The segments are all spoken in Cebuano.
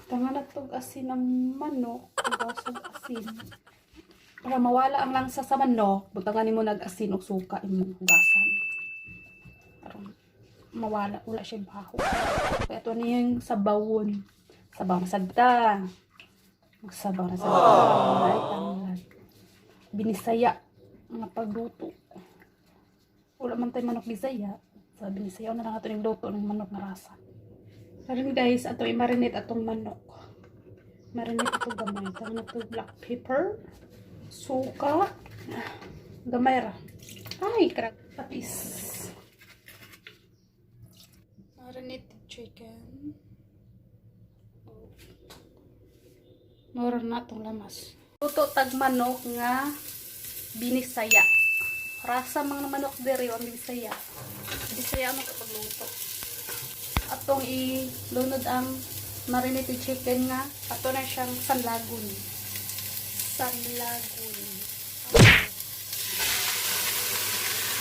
Tanga na tog asin ang manok. Hugasan asin. Para mawala ang langsa sa manok, butangan nimo nag asin og suka imong hugasan. Aron mawala, wala siya baho. Kaya ito niya yung sabawon. Sabaw na sagta. Magsabaw na sagta. Ay, tanglad. Binisaya nga pagluto. Wala man tayo manok Bisaya. Sa Binisaya na lang ato yung luto ng manok na rasa. Karon guys, ato i-marinate atong manok. Marinate ato gamay. Tama na to black pepper, suka, gamay ra. Ay, karak patis. Marinated chicken. Mura na itong lamas. Luto tag manok nga binisaya. Rasa mga manok diri ang Bisaya. Bisaya mo kapagluto. Atong ilunod ang marinated chicken nga ato na siyang sanlagon. Sanlagon.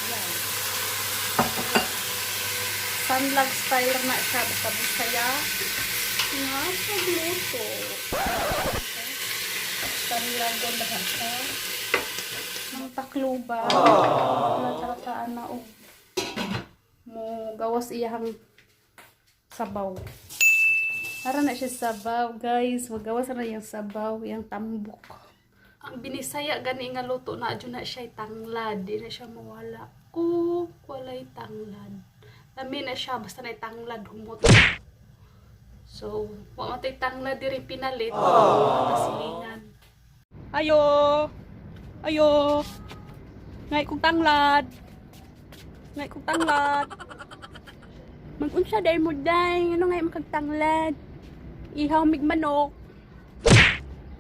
Yan. Sanlag style na siya basta Bisaya nga pagluto. Okay. Sanlagon na siya. Ng takluban. Wala talataan na og mo gawas iyahang sabaw. Para na siya sabaw, guys. Magawas na iyang sabaw, iyang tambok. Ang binisaya gani nga luto na adyo na siya tanglad, di na siya mawala. Kung walay tanglad. Lami na siya basta na tanglad humot. So, wa man tay tanglad diri pinalit. Silingan. Ayo. Ayo. Ngay kong tanglad. Ngay kong tanglad. Mag-unsa day mo day, ano ngay makagtanglad. Ihaw mig manok.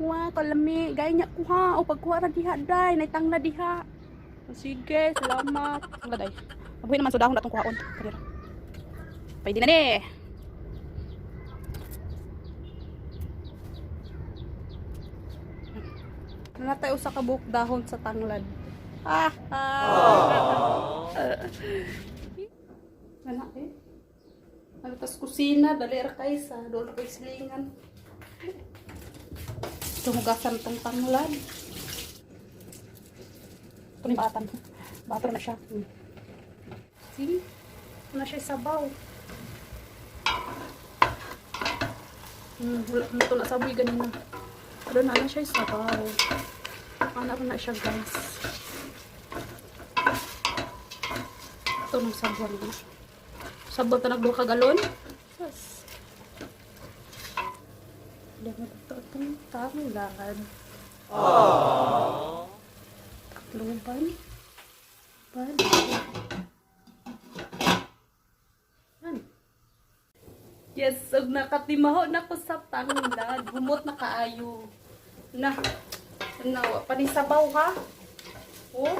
Wa kalami, gay niya kuha o pagkuha ra diha day, nay tanglad diha. Sige, salamat. Tanglad ay. Mabuhi naman sa dahon atong kuhaon. Kadira. Pwede na ni. Nanatay usa ka buok dahon sa tanglad. Ah, ah. Wala eh. Ano tas kusina, dali ra kay sa doon kay silingan. Tumugasan tong tanglad. Ito ni batan. Bato na siya. See? Ito na siya sabaw. Wala na ito na saboy ganina. Pero na na siya sabaw. Ano na siya, guys. Ito nang sabaw na. Sabaw ta nagduha ka galon. Sas. Hindi mo ito itong tanglad. Takluban. Ban. Yan. Yes, ug nakatimaho na ko sa tanglad. Humot na kaayo. Na, na, panisabaw ha. Oh,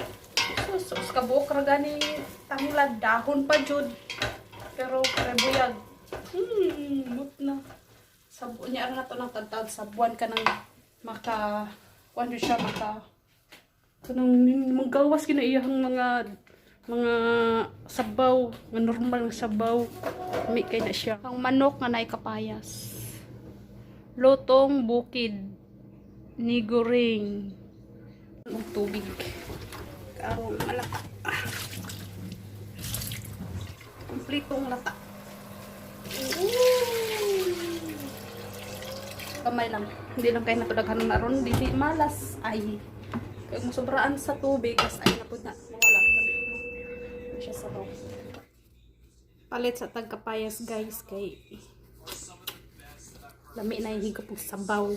sus, sus kabuok ra gani tanglad dahon pa jud. Pero prebuyag. Mut na. Sabo niya ang ato ng tagtag sa buwan ka nang maka kuan jud siya maka kanang manggawas kina iyang mga sabaw, nga normal nga sabaw. Mi kay na siya. Ang manok nga naay kapayas. Lutong bukid. Niguring. Og tubig. Karon malata. Kumplitong lata. Ooh. Kamay lang. Hindi lang kayo natudaghan na ron. Dili malas. Ay. Kaya mo sobraan sa tubig, as ay napud na. Mawala. Ano siya sabaw. Palit sa tagkapayas guys kay lami na yung higop ng sabaw.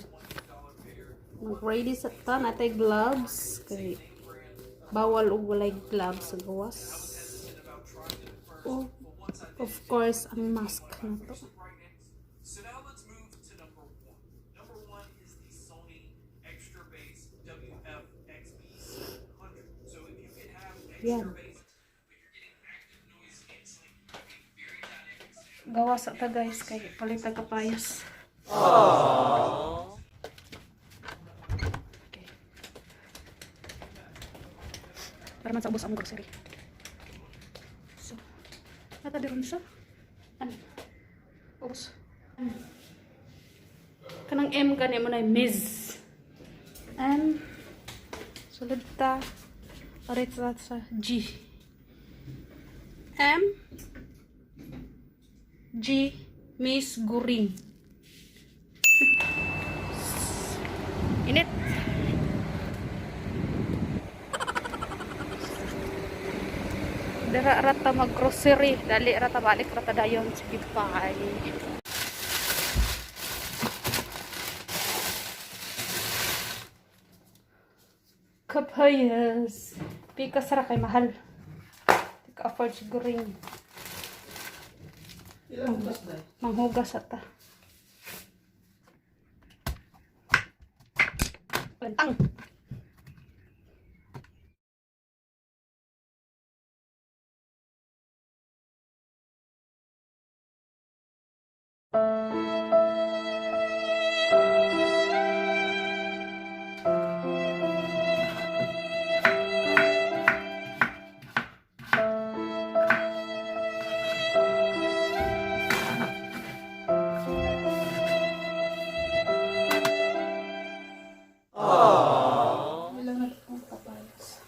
Mag-ready sa ta natay gloves kay bawal og walay gloves sa gawas. Oh, of course ang mask na to. So now let's move to number one. Number one is the Sony Extra Bass WF-XB700. So if you could have extra Yan. Bass, but you're getting active noise canceling, having very dynamic sound. Gawas sa ta guys kay palit tag kapayas. Okay. Para man sa ubos ang grocery. So, nata ron siya. Ano? Ubos. Ano? Kanang M gani mo na Miss. M. Sulod ta. Arit sa G. M. G. Miss Guring. Init. Dara rata mag-grocery. Dali rata balik rata dayon. Sige, bye. Kapayas. Pikas ra kay mahal. Di ka afford siguring. Ilang bukas ba? Manghugas ata. Lantang. Ilang na itong kapayas.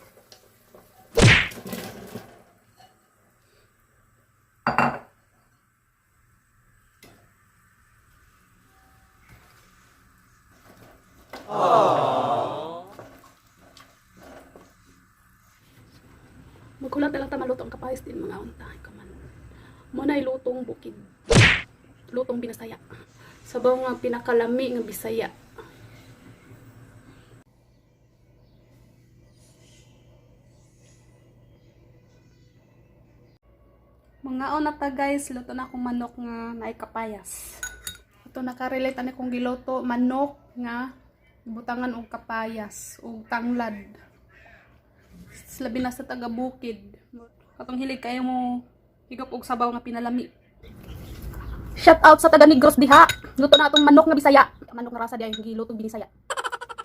Maghulat na lang ta maluto ang kapayas din mga unta. Kaman. Mo na lutong bukid. Lutong binasaya. Sabaw nga pinakalami nga Bisaya. Mga na ta guys, luto na akong manok nga naay kapayas. Ito nakarelate ani kong giluto manok nga butangan og kapayas ug tanglad. Labi na sa taga bukid. Katong hilig kayo mo higop og sabaw nga pinalami. Shout out sa taga Negros diha. Luto na atong manok nga Bisaya. Manok nga rasa diha yung gilutong binisaya.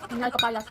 Nga kapayas.